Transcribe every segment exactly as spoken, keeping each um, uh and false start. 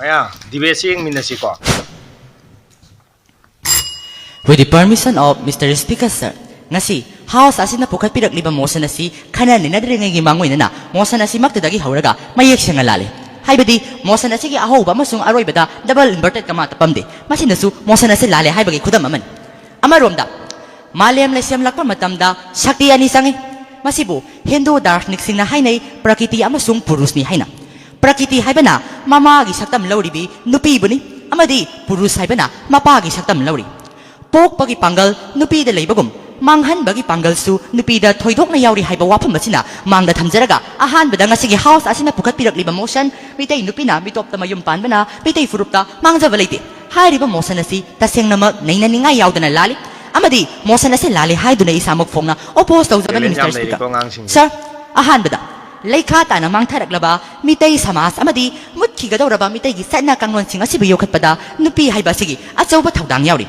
ꯑꯌꯥ, ꯗꯤꯕꯦꯠꯁꯤ ꯌꯦꯡꯃꯤꯟꯅꯁꯤꯀꯣ꯫ With the permission of Mister Speaker, sir, ꯉꯁꯤ house ꯑꯁꯤꯅ ꯄꯨꯈꯠꯄꯤꯔꯛꯂꯤꯕ ꯃꯣꯁꯟ ꯑꯁꯤ ꯈꯟꯅ ꯅꯩꯅꯗ꯭ꯔꯤꯉꯩꯒꯤ ꯃꯥꯡꯑꯣꯏꯅꯅ ꯃꯣꯁꯟ ꯑꯁꯤꯃꯛꯇꯗꯒꯤ ꯍꯧꯔꯒ ꯃꯌꯦꯛ ꯁꯦꯡꯅ ꯂꯥꯜꯂꯤ꯫ ꯍꯥꯏꯕꯗꯤ ꯃꯣꯁꯟ ꯑꯁꯤꯒꯤ ꯑꯍꯧꯕ ꯑꯃꯁꯨꯡ ꯑꯔꯣꯏꯕꯗ ꯗꯕꯜ ꯏꯟꯚꯔꯇꯦꯠ ꯀꯃꯥ ꯇꯞꯄꯝꯗꯦ꯫ ꯃꯁꯤꯅꯁꯨ ꯃꯣꯁꯟ ꯑꯁꯤ ꯂꯥꯜꯂꯦ ꯍꯥꯏꯕꯒꯤ ꯈꯨꯗꯝ ꯑꯃꯅꯤ꯫ ꯑꯃꯔꯣꯝꯗ ꯃꯥꯂꯦꯝ ꯂꯩꯁꯦꯝꯂꯛꯄ ꯃꯇꯝꯗ ꯁꯛꯇꯤ ꯑꯅꯤ ꯆꯪꯏ꯫ ꯃꯁꯤꯕꯨ ꯍꯤꯟꯗꯨ ꯗꯥꯔꯁꯅꯤꯛꯁꯤꯡꯅ ꯍꯥꯏꯅꯩ ꯄ꯭ꯔꯀꯤꯇꯤ ꯑꯃꯁꯨꯡ ꯄꯨꯔꯨꯁꯅꯤ ꯍꯥꯏꯅ꯫ ꯄ꯭ꯔꯀꯤꯇꯤ ꯍꯥꯏꯕꯅ ꯃꯃꯥꯒꯤ ꯁꯛꯇꯝ ꯂꯧꯔꯤꯕꯤ ꯅꯨꯄꯤꯕꯨꯅꯤ, ꯑꯃꯗꯤ ꯄꯨꯔꯨꯁ ꯍꯥꯏꯕꯅ ꯃꯄꯥꯒꯤ ꯁꯛꯇꯝ ꯂꯧꯔꯤ꯫ ꯄꯣꯛꯄꯒꯤ ꯄꯥꯡꯒꯜ ꯅꯨꯄꯤꯗ ꯂꯩꯕꯒꯨꯝ, ꯃꯥꯡꯍꯟꯕꯒꯤ ꯄꯥꯡꯒꯜꯁꯨ ꯅꯨꯄꯤꯗ ꯊꯣꯏꯗꯣꯛꯅ ꯌꯥꯎꯔꯤ ꯍꯥꯏꯕ ꯋꯥꯐꯝ ꯑꯁꯤꯅ ꯃꯥꯡꯗ ꯊꯝꯖꯔꯒ, ꯑꯍꯥꯟꯕꯗ ꯉꯁꯤꯒꯤ ꯍꯥꯎꯁ ꯑꯁꯤꯅ ꯄꯨꯈꯠꯄꯤꯔꯛꯂꯤꯕ ꯃꯣꯁꯟ, ꯃꯤꯇꯩ ꯅꯨꯄꯤꯅ ꯃꯤꯇꯣꯞꯇ ꯃꯌꯨꯝ ꯄꯥꯟꯕꯅ ꯃꯤꯇꯩ ꯐꯨꯔꯨꯞꯇ ꯃꯥꯡꯖꯕ ꯂꯩꯇꯦ ꯍꯥꯏꯔꯤꯕ ꯃꯣꯁꯟ ꯑꯁꯤ ꯇꯁꯦꯡꯅꯃꯛ ꯅꯩꯅꯅꯤꯡꯉꯥꯏ ꯌꯥꯎꯗꯅ ꯂꯥꯜꯂꯤ, ꯑꯃꯗꯤ ꯃꯣꯁꯟ ꯑꯁꯤ ꯂꯥꯜꯂꯤ ꯍꯥꯏꯗꯨꯅ ꯏꯁꯥꯃꯛ ꯐꯣꯡꯅ ꯑꯣꯄꯣꯖ ꯇꯧꯖꯕꯅꯤ, ꯇꯦꯂꯦꯟ ꯌꯥꯝ ꯃꯤꯁꯇꯔ ꯂꯩꯔꯤꯀꯣ ꯁ꯭ꯄꯤꯀꯔ꯫ ꯑꯉꯥꯡꯁꯤꯡꯁꯦ꯫ ꯁꯔ, ꯑꯍꯥꯟꯕꯗ, ꯂꯩꯈꯥ ꯇꯥꯅ ꯃꯥꯡꯊꯔꯛꯂꯕ ꯃꯤꯇꯩ ꯁꯃꯥꯖ ꯑꯃꯗꯤ ꯃꯨꯠꯈꯤꯒꯗꯧꯔꯕ ꯃꯤꯇꯩꯒꯤ ꯆꯠꯅ ꯀꯥꯡꯂꯣꯟꯁꯤꯡ ꯑꯁꯤꯕꯨ ꯌꯣꯛꯈꯠꯄꯗ ꯅꯨꯄꯤ ꯍꯥꯏꯕ ꯑꯁꯤꯒꯤ ꯑꯆꯧꯕ ꯊꯧꯗꯥꯡ ꯌꯥꯎꯔꯤ꯫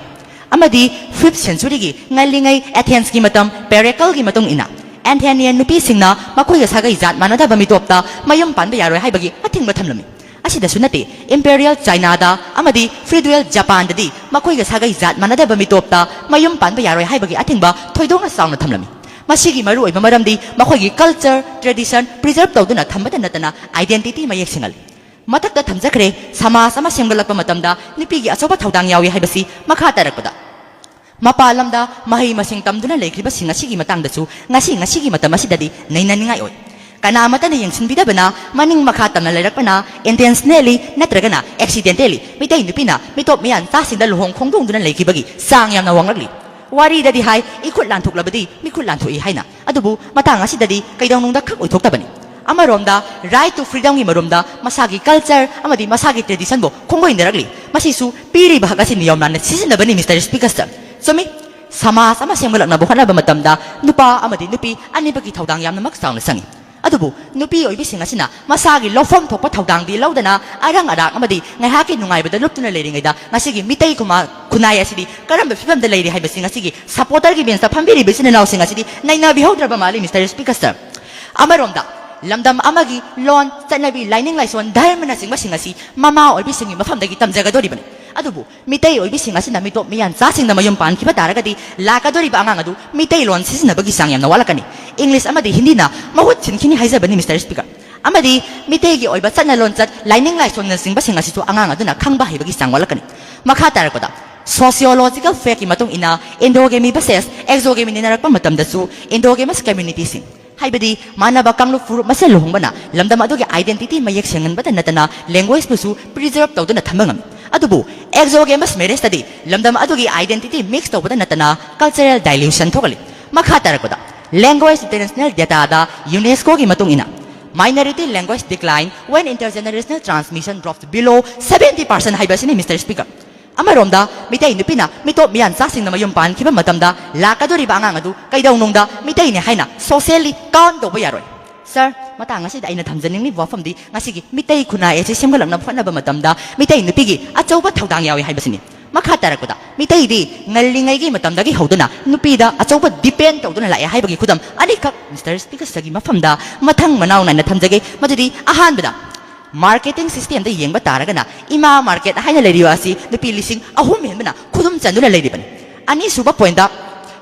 ꯑꯃꯗꯤ ꯐꯤꯐ ꯁꯦꯟꯆꯨꯔꯤꯒꯤ ꯉꯜꯂꯤꯉꯩ ꯑꯦꯊꯦꯟꯁꯀꯤ ꯃꯇꯝ ꯄꯦꯔꯦꯀꯜꯒꯤ ꯃꯇꯨꯡ ꯏꯟꯅ, ꯑꯦꯊꯦꯅꯤꯌꯟ ꯅꯨꯄꯤꯁꯤꯡꯅ ꯃꯈꯣꯏꯒ ꯁꯥꯒꯩ ꯖꯥꯠ ꯃꯥꯟꯅꯗꯕ ꯃꯤꯇꯣꯞꯇ ꯃꯌꯨꯝ ꯄꯥꯟꯕ ꯌꯥꯔꯣꯏ ꯍꯥꯏꯕꯒꯤ ꯑꯊꯤꯡꯕ ꯊꯝꯂꯝꯃꯤ꯫ ꯑꯁꯤꯗꯁꯨ ꯅꯠꯇꯦ, ꯏꯝꯄꯦꯔꯤꯌꯦꯜ ꯆꯥꯏꯅꯥꯗ ꯑꯃꯗꯤ ꯐ꯭ꯌꯨꯗꯦꯜ ꯖꯄꯥꯟꯗꯗꯤ ꯃꯈꯣꯏꯒ ꯁꯥꯒꯩ ꯖꯥꯠ ꯃꯥꯟꯅꯗꯕ ꯃꯤꯇꯣꯞꯇ ꯃꯌꯨꯝ ꯄꯥꯟꯕ ꯌꯥꯔꯣꯏ ꯍꯥꯏꯕꯒꯤ ꯑꯊꯤꯡꯕ ꯊꯣꯏꯗꯣꯛꯅ ꯆꯥꯎꯅ ꯊꯝꯂꯝꯃꯤ꯫ ꯃꯁꯤꯒꯤ ꯃꯔꯨꯑꯣꯏꯕ ꯃꯔꯝꯗꯤ ꯃꯈꯣꯏꯒꯤ ꯀꯜꯆꯔ, ꯇ꯭ꯔꯦꯗꯤꯁꯟ ꯄ꯭ꯔꯤꯖꯔꯕ ꯇꯧꯗꯨꯅ ꯊꯝꯕꯇ ꯅꯠꯇꯅ ꯑꯥꯏꯗꯦꯟꯇꯤꯇꯤ ꯃꯌꯦꯛ ꯁꯦꯡꯍꯜꯂꯤ꯫ ꯃꯊꯛꯇ ꯊꯝꯖꯈ꯭ꯔꯦ, ꯁꯃꯥꯖ ꯑꯃ ꯁꯦꯝꯒꯠꯂꯛꯄ ꯃꯇꯝꯗ ꯅꯨꯄꯤꯒꯤ ꯑꯆꯧꯕ ꯊꯧꯗꯥꯡ ꯌꯥꯎꯏ ꯍꯥꯏꯕꯁꯤ꯫ ꯃꯈꯥ ꯇꯥꯔꯛꯄꯗ, ꯃꯄꯥꯟ ꯂꯝꯗ ꯃꯍꯩ ꯃꯁꯤꯡ ꯇꯝꯗꯨꯅ ꯂꯩꯈ꯭ꯔꯤꯕꯁꯤꯡ ꯑꯁꯤꯒꯤ ꯃꯇꯥꯡꯗꯁꯨ ꯉꯁꯤ, ꯉꯁꯤꯒꯤ ꯃꯇꯝ ꯑꯁꯤꯗꯗꯤ ꯅꯩꯅꯅꯤꯡꯉꯥꯏ ꯑꯣꯏ꯫ ꯀꯅꯥꯃꯠꯇꯅ ꯌꯦꯡꯁꯤꯟꯕꯤꯗꯕꯅ ꯃꯅꯤꯡ ꯃꯈꯥ ꯇꯝꯅ ꯂꯩꯔꯛꯄꯅ intentionally ꯅꯠꯇ꯭ꯔꯒꯅ accidentally ꯃꯤꯇꯩ ꯅꯨꯄꯤꯅ ꯃꯤꯇꯣꯞ ꯃꯤꯌꯥꯟ ꯆꯥꯁꯤꯡꯗ ꯂꯨꯍꯣꯡ ꯈꯣꯡꯗꯣꯡꯗꯨꯅ ꯂꯩꯈꯤꯕꯒꯤ ꯆꯥꯡ ꯌꯥꯝꯅ ꯋꯥꯡꯂꯛꯂꯤ꯫ ꯋꯥꯔꯤꯗꯗꯤ ꯍꯥꯏ, "ꯏꯈꯨꯠ ꯂꯥꯟꯊꯣꯛꯂꯕꯗꯤ ꯃꯤꯈꯨꯠ ꯂꯥꯟꯊꯣꯛꯏ" ꯍꯥꯏꯅ꯫ ꯑꯗꯨꯕꯨ ꯃꯇꯥꯡ ꯑꯁꯤꯗꯗꯤ ꯀꯩꯗꯧꯅꯨꯡꯗ ꯈꯛ ꯑꯣꯏꯊꯣꯛꯇꯕꯅꯤ꯫ ꯑꯃꯔꯣꯝꯗ, right to freedomꯒꯤ ꯃꯔꯨꯝꯗ ꯃꯁꯥꯒꯤ ꯀꯜꯆꯔ ꯑꯃꯗꯤ ꯃꯁꯥꯒꯤ ꯇ꯭ꯔꯦꯗꯤꯁꯟꯕꯨ ꯈꯣꯡꯒꯣꯏꯅꯔꯛꯂꯤ꯫ ꯃꯁꯤꯁꯨ ꯄꯤꯔꯤꯕ ꯍꯛ ꯑꯁꯤ ꯅꯤꯌꯣꯝ ꯂꯥꯟꯅ ꯁꯤꯖꯤꯟꯅꯕꯅꯤ, ꯃꯤꯁꯇꯔ ꯁ꯭ꯄꯤꯀꯔ ꯁꯔ꯫ ꯆꯨꯝꯃꯤ, ꯁꯃꯥꯖ ꯑꯃ ꯁꯦꯝꯒꯠꯂꯛꯅꯕ ꯍꯣꯠꯅꯕ ꯃꯇꯝꯗ ꯅꯨꯄꯥ ꯑꯃꯗꯤ ꯅꯨꯄꯤ ꯑꯅꯤꯃꯛꯀꯤ ꯊꯧꯗꯥꯡ ꯌꯥꯝꯅꯃꯛ ꯆꯥꯎꯅ ꯆꯪꯏ꯫ ꯑꯗꯨꯕꯨ ꯅꯨꯄꯤ ꯑꯣꯏꯕꯤꯁꯤꯡ ꯑꯁꯤꯅ ꯃꯁꯥꯒꯤ ꯂꯧꯐꯝ ꯊꯣꯛꯄ ꯊꯧꯗꯥꯡꯗꯤ ꯂꯧꯗꯅ ꯑꯔꯪ ꯑꯔꯥꯛ ꯑꯃꯗꯤ ꯉꯥꯏꯍꯥꯛꯀꯤ ꯅꯨꯡꯉꯥꯏꯕꯗ ꯂꯨꯞꯇꯨꯅ ꯂꯩꯔꯤꯉꯩꯗ ꯉꯁꯤꯒꯤ ꯃꯤꯇꯩ ꯈꯨꯃꯥ-, ꯈꯨꯟꯅꯥꯏ ꯑꯁꯤꯗꯤ ꯀꯔꯝꯕ ꯐꯤꯕꯝꯗ ꯂꯩꯔꯤ ꯍꯥꯏꯕꯁꯤ ꯉꯁꯤꯒꯤ ꯁꯄꯣꯔꯇꯔꯒꯤ ꯕꯦꯟꯁꯇ ꯐꯝꯕꯤꯔꯤꯕ ꯏꯆꯤꯟ ꯏꯅꯥꯎꯁꯤꯡ ꯑꯁꯤꯗꯤ ꯅꯩꯅꯕꯤꯍꯧꯗ꯭ꯔꯕ ꯃꯥꯜꯂꯤ, ꯃꯤꯁꯇꯔ ꯁ꯭ꯄꯤꯀꯔ ꯁꯔ꯫ ꯑꯃꯔꯣꯝꯗ ꯂꯝꯗꯝ ꯑꯃꯒꯤ ꯂꯣꯟ, ꯆꯠꯅꯕꯤ, ꯂꯥꯏꯅꯤꯡ ꯂꯥꯏꯁꯣꯟ, ꯙꯔꯃꯅꯆꯤꯡꯕꯁꯤꯡ ꯑꯁꯤ ꯃꯃꯥ ꯑꯣꯏꯕꯤꯁꯤꯡꯒꯤ ꯃꯐꯝꯗꯒꯤ ꯇꯝꯖꯒꯗꯧꯔꯤꯕꯅꯤ꯫ ꯑꯗꯨꯕꯨ ꯃꯤꯇꯩ ꯑꯣꯏꯕꯤꯁꯤꯡ ꯑꯁꯤꯅ ꯃꯤꯇꯣꯞ ꯃꯤꯌꯥꯟꯆꯥꯁꯤꯡꯅ ꯃꯌꯨꯝ ꯄꯥꯟꯈꯤꯕ ꯇꯥꯔꯒꯗꯤ ꯂꯥꯛꯀꯗꯧꯔꯤꯕ ꯑꯉꯥꯡ ꯑꯗꯨ ꯃꯤꯇꯩꯂꯣꯟ ꯁꯤꯖꯤꯟꯅꯕꯒꯤ ꯆꯥꯡ ꯌꯥꯝꯅ ꯋꯥꯠꯂꯛꯀꯅꯤ꯫ ꯏꯪꯂꯤꯁ ꯑꯃꯗꯤ ꯍꯤꯟꯗꯤꯅ ꯃꯍꯨꯠ ꯁꯤꯟꯈꯤꯅꯤ ꯍꯥꯏꯖꯕꯅꯤ, ꯃꯤꯁꯇꯔ ꯁ꯭ꯄꯤꯀꯔ꯫ ꯑꯃꯗꯤ ꯃꯤꯇꯩꯒꯤ ꯑꯣꯏꯕ ꯆꯠꯅ ꯂꯣꯟꯆꯠ, ꯂꯥꯏꯅꯤꯡ ꯂꯥꯏꯁꯣꯟꯅꯆꯤꯡꯕꯁꯤꯡ ꯑꯁꯤꯁꯨ ꯑꯉꯥꯡ ꯑꯗꯨꯅ ꯈꯪꯕ ꯍꯩꯕꯒꯤ ꯆꯥꯡ ꯋꯥꯠꯂꯛꯀꯅꯤ꯫ ꯃꯈꯥ ꯇꯥꯔꯛꯄꯗ, sociological factꯀꯤ ꯃꯇꯨꯡ ꯏꯟꯅ, endogamy versus exogamy ꯅꯩꯅꯔꯛꯄ ꯃꯇꯝꯗꯁꯨ, endogamous communityꯁꯤꯡ, ꯍꯥꯏꯕꯗꯤ ꯃꯥꯟꯅꯕ ꯀꯥꯡꯂꯨꯞ ꯐꯨꯔꯨꯞ ꯃꯁꯦꯜ ꯂꯨꯍꯣꯡꯕꯅ ꯂꯝꯗꯝ ꯑꯗꯨꯒꯤ identity ꯃꯌꯦꯛ ꯁꯦꯡꯍꯟꯕꯇ ꯅꯠꯇꯅ languageꯃꯈꯥ ꯇꯥꯔꯛꯄꯗ, ꯂꯦꯡꯒ꯭ꯋꯦꯖ ꯏꯟꯇꯔꯅꯦꯁꯅꯦꯜ ꯗꯦꯇꯥꯗ ꯌꯨꯅꯦꯁꯀꯣꯒꯤ ꯃꯇꯨꯡ ꯏꯟꯅ, minority language decline when intergenerational transmission drop below seventy percent ꯍꯥꯏꯕꯁꯤꯅꯤ ꯃꯤꯁꯇꯔ ꯁ꯭ꯄꯤꯀꯔ꯫ ꯑꯃꯔꯣꯝꯗ ꯃꯤꯇꯩ ꯅꯨꯄꯤꯅ ꯃꯤꯇꯣꯞ ꯃꯤꯌꯥꯟꯆꯥꯁꯤꯡꯅ ꯃꯌꯨꯝ ꯄꯥꯟꯈꯤꯕ ꯃꯇꯝꯗ ꯂꯥꯛꯀꯗꯧꯔꯤꯕ ꯑꯉꯥꯡ ꯑꯗꯨ ꯀꯩꯗꯧꯅꯨꯡꯗ ꯃꯤꯇꯩꯅꯤ ꯍꯥꯏꯅ socially count ꯇꯧꯕ ꯌꯥꯔꯣꯏ꯫ ꯁꯔ, ꯃꯇꯥꯡ ꯑꯁꯤꯗ ꯑꯩꯅ ꯊꯝꯖꯅꯤꯡꯂꯤꯕ ꯋꯥꯐꯝꯗꯤ ꯉꯁꯤꯒꯤ ꯃꯤꯇꯩ ꯈꯨꯟꯅꯥꯏ ꯑꯁꯤ ꯁꯦꯝꯒꯠꯂꯛꯅꯕ ꯍꯣꯠꯅꯕ ꯃꯇꯝꯗ ꯃꯤꯇꯩ ꯅꯨꯄꯤꯗ ꯑꯆꯧꯕ depend ꯇꯧꯗꯨꯅ ꯂꯥꯛꯑꯦ ꯍꯥꯏꯕꯒꯤ ꯈꯨꯗꯝ ꯑꯅꯤꯈꯛ ꯃꯤꯁꯇꯔ ꯁ꯭ꯄꯤꯀꯔ ꯁꯔꯒꯤ ꯃꯐꯝꯗ ꯃꯊꯪ ꯃꯅꯥꯎ ꯅꯥꯏꯅ ꯊꯝꯖꯒꯦ꯫ ꯃꯗꯨꯗꯤ ꯑꯍꯥꯟꯕꯗ, marketing systemꯗ ꯌꯦꯡꯕ ꯇꯥꯔꯒꯅ ꯏꯃꯥ market ꯍꯥꯏꯅ ꯂꯩꯔꯤꯕ ꯑꯁꯤ ꯅꯨꯄꯤ ꯂꯤꯁꯤꯡ ꯑꯍꯨꯝ ꯍꯦꯟꯕꯅ ꯈꯨꯗꯨꯝ ꯆꯟꯗꯨꯅ ꯂꯩꯔꯤꯕꯅꯤ꯫ ꯑꯅꯤꯁꯨꯕ pointꯇ,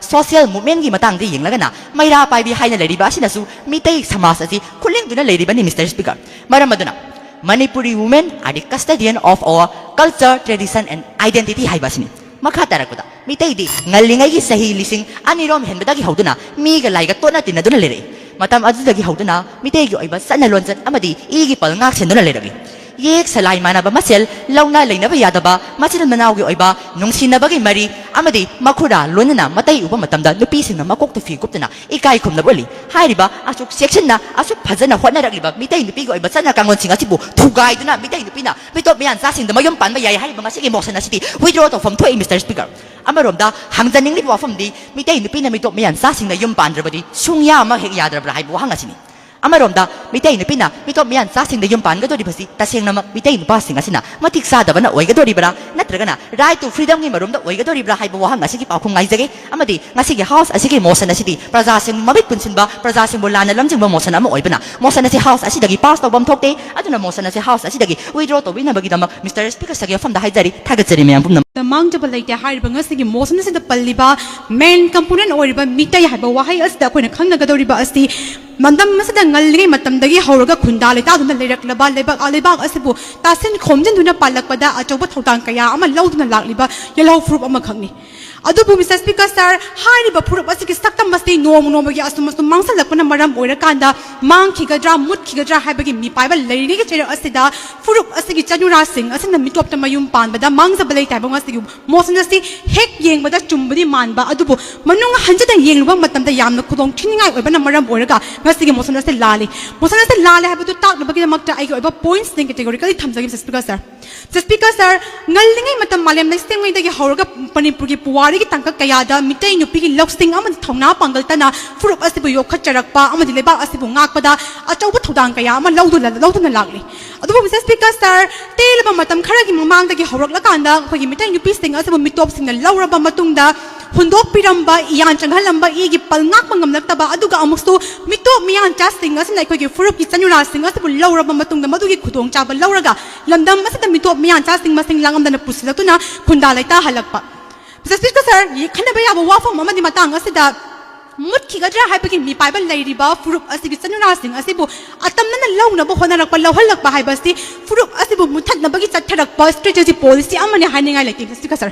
social movementꯀꯤ ꯃꯇꯥꯡꯗ ꯌꯦꯡꯂꯒꯅ ꯃꯩꯔꯥ ꯄꯥꯏꯕꯤ ꯍꯥꯏꯅ ꯂꯩꯔꯤꯕ ꯑꯁꯤꯅꯁꯨ ꯃꯤꯇꯩ ꯁꯃꯥꯖ ꯑꯁꯤ ꯈꯨꯂꯤꯡꯗꯨꯅ ꯂꯩꯔꯤꯕꯅꯤ, ꯃꯤꯁꯇꯔ ꯁ꯭ꯄꯤꯀꯔ꯫ ꯃꯔꯝ ꯑꯗꯨꯅ, Manipuri women are the custodian of our culture, tradition and identity ꯍꯥꯏꯕ ꯑꯁꯤꯅꯤ꯫ ꯃꯈꯥ ꯇꯥꯔꯛꯄꯗ, ꯃꯤꯇꯩꯗꯤ ꯉꯜꯂꯤꯉꯩꯒꯤ ꯆꯍꯤ ꯂꯤꯁꯤꯡ ꯑꯅꯤꯔꯣꯝ ꯍꯦꯟꯕꯗꯒꯤ ꯍꯧꯗꯨꯅ ꯃꯤꯒ ꯂꯥꯏꯒ ꯇꯣꯠꯅ ꯇꯤꯟꯅꯗꯨꯅ ꯂꯩꯔꯛꯏ꯫ ꯃꯇꯝ ꯑꯗꯨꯗꯒꯤ ꯍꯧꯗꯨꯅ ꯃꯤꯇꯩꯒꯤ ꯑꯣꯏꯕ ꯆꯠꯅ ꯂꯣꯟꯆꯠ ꯑꯃꯗꯤ ꯏꯒꯤ ꯄꯜ ꯉꯥꯛ ꯁꯦꯟꯗꯨꯅ ꯂꯩꯔꯛꯏ꯫ ꯌꯦꯛ ꯁꯂꯥꯏ ꯃꯥꯟꯅꯕ ꯃꯁꯦꯜ ꯂꯧꯅ ꯂꯩꯅꯕ ꯌꯥꯗꯕ, ꯃꯆꯤꯟ ꯃꯅꯥꯎꯒꯤ ꯑꯣꯏꯕ ꯅꯨꯡꯁꯤꯅꯕꯒꯤ ꯃꯔꯤ ꯑꯃꯗꯤ ꯃꯈꯨꯔꯥ ꯂꯣꯏꯅꯅ ꯃꯇꯩ ꯎꯕ ꯃꯇꯝꯗ ꯅꯨꯄꯤꯁꯤꯡꯅ ꯃꯀꯣꯛꯇ ꯐꯤ ꯀꯨꯞꯇꯨꯅ ꯏꯀꯥꯏ ꯈꯨꯝꯅꯕ ꯎꯠꯂꯤ꯫ ꯍꯥꯏꯔꯤꯕ ꯑꯁꯨꯛ ꯆꯦꯛꯁꯤꯟꯅ, ꯑꯁꯨꯛ ꯐꯖꯅ ꯍꯣꯠꯅꯔꯛꯂꯤꯕ ꯃꯤꯇꯩ ꯅꯨꯄꯤꯒꯤ ꯑꯣꯏꯕ ꯆꯠꯅ ꯀꯥꯡꯂꯣꯟꯁꯤꯡ ꯑꯁꯤꯕꯨ ꯊꯨꯒꯥꯏꯗꯨꯅ ꯃꯤꯇꯩ ꯅꯨꯄꯤꯅ ꯃꯤꯇꯣꯞ ꯃꯤꯌꯥꯟꯆꯥꯁꯤꯡꯗ ꯃꯌꯨꯝ ꯄꯥꯟꯕ ꯌꯥꯏ ꯍꯥꯏꯔꯤꯕ ꯉꯁꯤꯒꯤ motion ꯑꯁꯤꯗꯤ withdraw ꯇꯧꯐꯝ ꯊꯣꯛꯏ, ꯃꯤꯁꯇꯔ ꯁ꯭ꯄꯤꯀꯔ꯫ ꯑꯃꯔꯣꯝꯗ ꯍꯪꯖꯅꯤꯡꯂꯤꯕ ꯋꯥꯐꯝꯗꯤ, ꯃꯤꯇꯩ ꯅꯨꯄꯤꯅ ꯃꯤꯇꯣꯞ ꯃꯤꯌꯥꯟꯆꯥꯁꯤꯡꯅ ꯌꯨꯝ ꯄꯥꯟꯗ꯭ꯔꯕꯗꯤ ꯁꯨꯡꯌꯥ ꯑꯃ ꯍꯦꯛ ꯌꯥꯗ꯭ꯔꯕ꯭ꯔꯥ ꯍꯥꯏꯕ ꯋꯥꯍꯪ ꯑꯁꯤꯅꯤ꯫ ꯑꯃꯔꯣꯝꯗ, ꯃꯤꯇꯩ ꯅꯨꯄꯤꯅ ꯃꯤꯇꯣꯞ ꯃꯤꯌꯥꯟꯆꯥꯁꯤꯡꯗ ꯌꯨꯝ ꯄꯥꯟꯒꯗꯧꯔꯤꯕꯁꯤ ꯇꯁꯦꯡꯅꯃꯛ ꯃꯤꯇꯩ ꯅꯨꯄꯥꯁꯤꯡ ꯑꯁꯤꯅ ꯃꯇꯤꯛ ꯆꯥꯗꯕꯅ ꯑꯣꯏꯒꯗꯧꯔꯤꯕ꯭ꯔꯥ, ꯅꯠꯇ꯭ꯔꯒꯅ right to freedomꯒꯤ ꯃꯔꯨꯝꯗ ꯑꯣꯏꯒꯗꯧꯔꯤꯕ꯭ꯔꯥ ꯍꯥꯏꯕ ꯋꯥꯍꯪ ꯑꯁꯤꯒꯤ ꯄꯥꯎꯈꯨꯝ ꯉꯥꯏꯖꯒꯦ꯫ ꯑꯃꯗꯤ ꯉꯁꯤꯒꯤ House ꯑꯁꯤꯒꯤ motion ꯑꯁꯤꯗꯤ ꯄ꯭ꯔꯖꯥꯁꯤꯡ ꯃꯃꯤꯠ ꯄꯨꯟꯁꯤꯟꯕ, ꯄ꯭ꯔꯖꯥꯁꯤꯡꯕꯨ ꯂꯥꯟꯅ ꯂꯝꯖꯤꯡꯕ motion ꯑꯃ ꯑꯣꯏꯕꯅ, motion ꯑꯁꯤ House ꯑꯁꯤꯗꯒꯤ pass ꯇꯧꯐꯝ ꯊꯣꯛꯇꯦ꯫ ꯑꯗꯨꯅ motion ꯑꯁꯤ House ꯑꯁꯤꯗꯒꯤ withdraw ꯇꯧꯕꯤꯅꯕꯒꯤꯗꯃꯛ Mister Speaker Sirꯒꯤ ꯃꯐꯝꯗ ꯍꯥꯏꯖꯔꯤ꯫ ꯊꯥꯒꯠꯆꯔꯤ ꯃꯌꯥꯝ ꯄꯨꯝꯅꯃꯛ꯫ ꯃꯥꯡꯖꯕ ꯂꯩꯇꯦ ꯍꯥꯏꯔꯤꯕ ꯉꯁꯤꯒꯤ motion ꯑꯁꯤꯗ ꯄꯜꯂꯤꯕ main component ꯑꯣꯏꯔꯤꯕ ꯃꯤꯇꯩ ꯍꯥꯏꯕ ꯋꯥꯍꯩ ꯑꯁꯤꯗ ꯑꯩꯈꯣꯏꯅ ꯈꯪꯅꯒꯗꯧꯔꯤꯕ ꯑꯁꯤ ꯃꯇꯝ ꯑꯁꯤꯗ ꯉꯜꯂꯤꯉꯩ ꯃꯇꯝꯗꯒꯤ ꯍꯧꯔꯒ ꯈꯨꯟꯗꯥ ꯂꯩꯇꯥꯗꯨꯅ ꯂꯩꯔꯛꯂꯕ ꯂꯩꯕꯥꯛ, ꯂꯩꯕꯥꯛ ꯑꯁꯤꯕꯨ ꯇꯥꯁꯤꯟ ꯈꯣꯝꯖꯤꯟꯗꯨꯅ ꯄꯥꯜꯂꯛꯄꯗ ꯑꯆꯧꯕ ꯊꯧꯗꯥꯡ ꯀꯌꯥ ꯑꯃ ꯂꯧꯗꯨꯅ ꯂꯥꯛꯂꯤꯕ ꯌꯦꯜꯍꯧ ꯐꯨꯔꯨꯞ ꯑꯃꯈꯛꯅꯤ꯫ ꯑꯗꯨꯕꯨ Mister Speaker Sir, ꯍꯥꯏꯔꯤꯕ ꯐꯨꯔꯨꯞ ꯑꯁꯤꯒꯤ ꯁꯛꯇꯝ ꯑꯁꯤ ꯅꯣꯡꯃ ꯅꯣꯡꯃꯒꯤ ꯑꯁꯨꯝ ꯑꯁꯨꯝ ꯃꯥꯡꯁꯤꯜꯂꯛꯄꯅ ꯃꯔꯝ ꯑꯣꯏꯔꯀꯥꯟꯗ ꯃꯥꯡꯈꯤꯒꯗ꯭ꯔꯥ, ꯃꯨꯠꯈꯤꯒꯗ꯭ꯔꯥ ꯍꯥꯏꯕꯒꯤ ꯃꯤꯄꯥꯏꯕ ꯂꯩꯔꯤꯉꯩꯒꯤ ꯆꯩꯔꯛ ꯑꯁꯤꯗ ꯐꯨꯔꯨꯞ ꯑꯁꯤꯒꯤ ꯆꯅꯨꯔꯥꯁꯤꯡ ꯑꯁꯤꯅ ꯃꯤꯇꯣꯞꯇ ꯃꯌꯨꯝ ꯄꯥꯟꯕꯗ ꯃꯥꯡꯖꯕ ꯂꯩꯇꯦ ꯍꯥꯏꯕ ꯉꯁꯤꯒꯤ motion ꯑꯁꯤ ꯍꯦꯛ ꯌꯦꯡꯕꯗ ꯆꯨꯝꯕꯗꯤ ꯃꯥꯟꯕ, ꯑꯗꯨꯕꯨ ꯃꯅꯨꯡ ꯍꯟꯖꯤꯟꯅ ꯌꯦꯡꯂꯨꯕ ꯃꯇꯝꯗ ꯌꯥꯝꯅ ꯈꯨꯗꯣꯡ ꯊꯤꯅꯤꯡꯉꯥꯏ ꯑꯣꯏꯕꯅ ꯃꯔꯝ ꯑꯣꯏꯔꯒ ꯉꯁꯤꯒꯤ motion ꯑꯁꯤ ꯂꯥꯜꯂꯤ꯫ Motion ꯑꯁꯤ ꯂꯥꯜꯂꯦ ꯍꯥꯏꯕꯗꯨ ꯇꯥꯛꯅꯕꯒꯤꯗꯃꯛꯇ ꯑꯩꯒꯤ ꯑꯣꯏꯕ points ꯅꯤꯡ categorically ꯊꯝꯖꯒꯦ, Mister Speaker Sir꯫ Mister Speaker Sir, ꯉꯜꯂꯤꯉꯩ ꯃꯇꯝ ꯃꯥꯂꯦꯝ ꯂꯩꯁꯦꯝꯉꯩꯗꯒꯤ ꯍꯧꯔꯒ ꯃꯅꯤꯄꯨꯔꯒꯤ ꯄꯨꯋꯥꯔꯤꯒꯤ ꯇꯥꯡꯀꯛ ꯀꯌꯥꯗ ꯃꯤꯇꯩ ꯅꯨꯄꯤꯒꯤ ꯂꯧꯁꯤꯡ ꯑꯃꯗꯤ ꯊꯧꯅꯥ ꯄꯥꯡꯒꯜ ꯇꯅ ꯐꯨꯔꯨꯞ ꯑꯁꯤꯕꯨ ꯌꯣꯛꯈꯠꯆꯔꯛꯄ ꯑꯃꯗꯤ ꯂꯩꯕꯥꯛ ꯑꯁꯤꯕꯨ ꯉꯥꯛꯄꯗ ꯑꯆꯧꯕ ꯊꯧꯗꯥꯡ ꯀꯌꯥ ꯑꯃ ꯂꯧꯗꯨꯅ, ꯂꯧꯗꯨꯅ ꯂꯥꯛꯂꯤ꯫ ꯑꯗꯨꯕꯨ Mister Speaker Sir, ꯇꯦꯜꯂꯕ ꯃꯇꯝ ꯈꯔꯒꯤ ꯃꯃꯥꯡꯗꯒꯤ ꯍꯧꯔꯛꯂꯀꯥꯟꯗ ꯑꯩꯈꯣꯏꯒꯤ ꯃꯤꯇꯩ ꯅꯨꯄꯤꯁꯤꯡ ꯑꯁꯤꯕꯨ ꯃꯤꯇꯣꯞꯁꯤꯡꯅ ꯂꯧꯔꯕ ꯃꯇꯨꯡꯗ ꯍꯨꯟꯗꯣꯛꯄꯤꯔꯝꯕ, ꯏꯌꯥꯟ ꯆꯪꯍꯜꯂꯝꯕ, ꯏꯒꯤ ꯄꯜ ꯉꯥꯛꯄ ꯉꯝꯂꯛꯇꯕ, ꯑꯗꯨꯒ ꯑꯃꯨꯛꯁꯨ ꯃꯤꯇꯣꯞ ꯃꯤꯌꯥꯟꯆꯥꯁꯤꯡ ꯑꯁꯤꯅ ꯑꯩꯈꯣꯏꯒꯤ ꯐꯨꯔꯨꯞꯀꯤ ꯆꯅꯨꯔꯥꯁꯤꯡ ꯑꯁꯤꯕꯨ ꯂꯧꯔꯕ ꯃꯇꯨꯡꯗ ꯃꯗꯨꯒꯤ ꯈꯨꯗꯣꯡꯆꯥꯕ ꯂꯧꯔꯒ ꯂꯝꯗꯝ ꯑꯁꯤꯗ ꯃꯤꯇꯣꯞ ꯃꯤꯌꯥꯟꯆꯥꯁꯤꯡ ꯃꯁꯤꯡ ꯂꯥꯡꯉꯝꯗꯅ ꯄꯨꯁꯤꯜꯂꯛꯇꯨꯅ ꯈꯨꯟꯗꯥ ꯂꯩꯇꯥꯍꯜꯂꯛꯄ꯫ Mister Speaker Sir, ꯈꯟꯅꯕ ꯌꯥꯕ ꯋꯥꯐꯝ ꯑꯃꯗꯤ ꯃꯇꯥꯡ ꯑꯁꯤꯗ ꯃꯨꯠꯈꯤꯒꯗ꯭ꯔꯥ ꯍꯥꯏꯕꯒꯤ ꯃꯤꯄꯥꯏꯕ ꯂꯩꯔꯤꯕ ꯐꯨꯔꯨꯞ ꯑꯁꯤꯒꯤ ꯆꯅꯨꯔꯥꯁꯤꯡ ꯑꯁꯤꯕꯨ ꯑꯇꯝꯅꯅ ꯂꯧꯅꯕ ꯍꯣꯠꯅꯔꯛꯄ, ꯂꯧꯍꯜꯂꯛꯄ ꯍꯥꯏꯕꯁꯤ ꯐꯨꯔꯨꯞ ꯑꯁꯤꯕꯨ ꯃꯨꯠꯊꯠꯅꯕꯒꯤ ꯆꯠꯊꯔꯛꯄ strategy policy ꯑꯃꯅꯤ ꯍꯥꯏꯅꯤꯡꯉꯥꯏ ꯂꯩꯇꯦ, Mister Speaker Sir꯫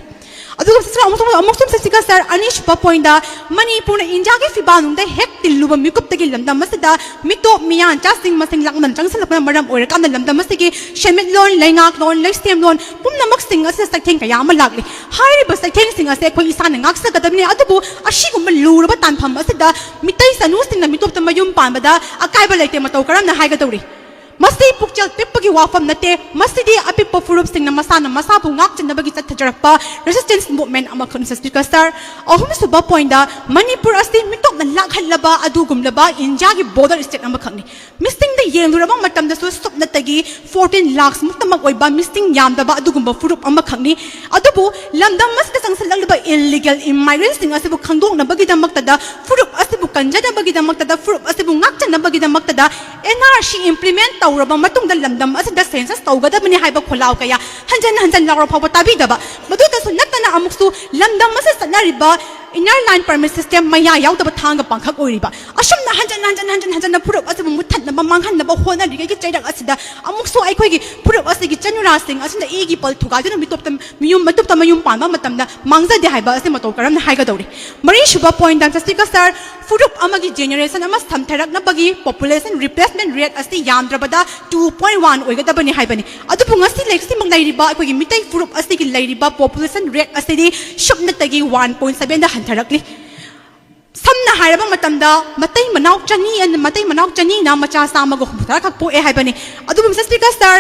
ꯑꯗꯨꯒ Mister Speaker, ꯑꯃꯨꯛꯁꯨ, ꯑꯃꯨꯛꯁꯨ Mister Speaker Sir, ꯑꯅꯤꯁꯨꯕ pointꯗ ꯃꯅꯤꯄꯨꯔꯅ ꯏꯟꯗꯤꯌꯥꯒꯤ ꯐꯤꯕꯥꯜꯅꯨꯡꯗ ꯍꯦꯛ ꯇꯤꯜꯂꯨꯕ ꯃꯤꯀꯨꯞꯇꯒꯤ ꯂꯝꯗꯝ ꯑꯁꯤꯗ ꯃꯤꯇꯣꯞ ꯃꯤꯌꯥꯟꯆꯥꯁꯤꯡ ꯃꯁꯤꯡ ꯂꯥꯛꯃꯟ ꯆꯪꯁꯤꯜꯂꯛꯄꯅ ꯃꯔꯝ ꯑꯣꯏꯔꯀꯥꯟꯗ ꯂꯝꯗꯝ ꯑꯁꯤꯒꯤ ꯁꯦꯟꯃꯤꯠꯂꯣꯟ, ꯂꯩꯉꯥꯛꯂꯣꯟ, ꯂꯩꯁꯦꯝꯂꯣꯟ ꯄꯨꯝꯅꯃꯛꯁꯤꯡ ꯑꯁꯤꯗ ꯆꯩꯊꯦꯡ ꯀꯌꯥ ꯑꯃ ꯂꯥꯛꯂꯤ꯫ ꯍꯥꯏꯔꯤꯕ ꯆꯩꯊꯦꯡꯁꯤꯡ ꯑꯁꯤ ꯑꯩꯈꯣꯏ ꯏꯁꯥꯅ ꯉꯥꯛꯆꯒꯗꯕꯅꯤ꯫ ꯑꯗꯨꯕꯨ ꯑꯁꯤꯒꯨꯝꯕ ꯂꯨꯔꯕ ꯇꯥꯟꯐꯝ ꯑꯁꯤꯗ ꯃꯤꯇꯩ ꯆꯅꯨꯁꯤꯡꯅ ꯃꯤꯇꯣꯞꯇ ꯃꯌꯨꯝ ꯄꯥꯟꯕꯗ ꯑꯀꯥꯏꯕ ꯂꯩꯇꯦ꯫ ꯃꯇꯧ ꯀꯔꯝꯅ ꯍꯥꯏꯒꯗꯧꯔꯤ? ꯃꯁꯤ ꯄꯨꯛꯆꯦꯜ ꯄꯤꯛꯄꯒꯤ ꯋꯥꯐꯝ ꯅꯠꯇꯦ, ꯃꯁꯤꯗꯤ ꯑꯄꯤꯛꯄ ꯐꯨꯔꯨꯞꯁꯤꯡꯅ ꯃꯁꯥꯅ ꯃꯁꯥꯕꯨ ꯉꯥꯛꯆꯅꯕꯒꯤ ꯆꯠꯊꯖꯔꯛꯄ resistance movement ꯑꯃꯈꯛꯅꯤ, Mister Speaker Sir꯫ ꯑꯍꯨꯝꯁꯨꯕ point, ꯃꯅꯤꯄꯨꯔ ꯑꯁꯤ ꯃꯤꯇꯣꯞꯅ ꯂꯥꯛꯍꯜꯂꯕ ꯑꯗꯨꯒꯨꯝꯂꯕ ꯏꯟꯗꯤꯌꯥꯒꯤ border state ꯑꯃꯈꯛꯅꯤ꯫ ꯃꯤꯁꯤꯡꯗ ꯌꯦꯡꯂꯨꯔꯕ ꯃꯇꯝꯗꯁꯨ ꯁꯨꯞꯅꯇꯒꯤ fourteen lakhs ꯃꯨꯛꯇꯃꯛ ꯑꯣꯏꯕ ꯃꯤꯁꯤꯡ ꯌꯥꯝꯗꯕ ꯑꯗꯨꯒꯨꯝꯕ ꯐꯨꯔꯨꯞ ꯑꯃꯈꯛꯅꯤ꯫ ꯑꯗꯨꯕꯨ ꯂꯝꯗꯝ ꯑꯁꯤꯗ ꯆꯪꯁꯤꯜꯂꯛꯂꯤꯕ illegal immigrantꯁꯤꯡ ꯑꯁꯤꯕꯨ ꯈꯪꯗꯣꯛꯅꯕꯒꯤꯗꯃꯛꯇꯗ, ꯐꯨꯔꯨꯞ ꯑꯁꯤꯕꯨ ꯀꯟꯖꯅꯕꯒꯤꯗꯃꯛꯇꯗ, ꯐꯨꯔꯨꯞ ꯑꯁꯤꯕꯨ ꯉꯥꯛꯆꯅꯕꯒꯤꯗꯃꯛꯇꯗ N R C implement ꯇꯧꯔꯕ ꯃꯇꯨꯡꯗ ꯂꯝꯗꯝ ꯑꯁꯤꯗ census ꯇꯧꯒꯗꯕꯅꯤ ꯍꯥꯏꯕ ꯈꯣꯜꯂꯥꯎ ꯀꯌꯥ ꯍꯟꯖꯟ ꯍꯟꯖꯟ ꯂꯥꯎꯔ ꯐꯥꯎꯕ ꯇꯥꯕꯤꯗꯕ꯫ ꯃꯗꯨꯗꯁꯨ ꯅꯠꯇꯅ ꯑꯃꯨꯛꯁꯨ ꯂꯝꯗꯝ ꯑꯁꯤꯗ ꯆꯠꯅꯔꯤꯕ inner line permit system ꯃꯌꯥ ꯌꯥꯎꯗꯕ ꯊꯥꯡꯒ ꯄꯥꯡꯈꯛ ꯑꯣꯏꯔꯤꯕ꯫ ꯑꯁꯨꯝꯅ ꯍꯟꯖꯟ ꯍꯟꯖꯟ ꯍꯟꯖꯟ ꯍꯟꯖꯟꯅ ꯐꯨꯔꯨꯞ ꯑꯁꯤꯕꯨ ꯃꯨꯠꯊꯠꯅꯕ, ꯃꯥꯡꯍꯟꯅꯕ ꯍꯣꯠꯅꯔꯤꯉꯩꯒꯤ ꯆꯩꯔꯛ ꯑꯁꯤꯗ ꯑꯃꯨꯛꯁꯨ ꯑꯩꯈꯣꯏꯒꯤ ꯐꯨꯔꯨꯞ ꯑꯁꯤꯒꯤ ꯆꯅꯨꯔꯥꯁꯤꯡ ꯑꯁꯤꯅ ꯏꯒꯤ ꯄꯜ ꯊꯨꯒꯥꯏꯗꯨꯅ ꯃꯤꯇꯣꯞꯇ ꯃꯤꯌꯨꯝ, ꯃꯤꯇꯣꯞꯇ ꯃꯌꯨꯝ ꯄꯥꯟꯕ ꯃꯇꯝꯗ ꯃꯥꯡꯖꯗꯦ ꯍꯥꯏꯕ ꯑꯁꯤ ꯃꯇꯧ ꯀꯔꯝꯅ ꯍꯥꯏꯒꯗꯧꯔꯤ? ꯃꯔꯤꯁꯨꯕ point, Mister Speaker Sir, ꯐꯨꯔꯨꯞ ꯑꯃꯒꯤ generation ꯑꯃ ꯁꯝꯊꯔꯛꯅꯕꯒꯤ population replacement rate ꯑꯁꯤ ꯌꯥꯝꯗ꯭ꯔꯕꯗ two point one ꯑꯣꯏꯒꯗꯕꯅꯤ ꯍꯥꯏꯕꯅꯤ꯫ ꯑꯗꯨꯕꯨ ꯉꯁꯤ ꯂꯩꯔꯤꯁꯤꯃꯛ ꯂꯩꯔꯤꯕ ꯑꯩꯈꯣꯏꯒꯤ ꯃꯤꯇꯩ ꯐꯨꯔꯨꯞ ꯑꯁꯤꯒꯤ ꯂꯩꯔꯤꯕ population rate ꯑꯁꯤꯗꯤ ꯁꯨꯞꯅꯇꯒꯤ one point sevenꯗ ꯍꯟꯊꯔꯛꯂꯤ꯫ ꯁꯝꯅ ꯍꯥꯏꯔꯕ ꯃꯇꯝꯗ ꯃꯇꯩ ꯃꯅꯥꯎ ꯆꯅꯤ, ꯃꯇꯩ ꯃꯅꯥꯎ ꯆꯅꯤꯅ ꯃꯆꯥ ꯆꯥꯝꯃꯒ ꯍꯨꯝꯐꯨꯇꯔꯥ ꯈꯛ ꯄꯣꯛꯑꯦ ꯍꯥꯏꯕꯅꯤ꯫ ꯑꯗꯨꯕꯨ Mister Speaker Sir,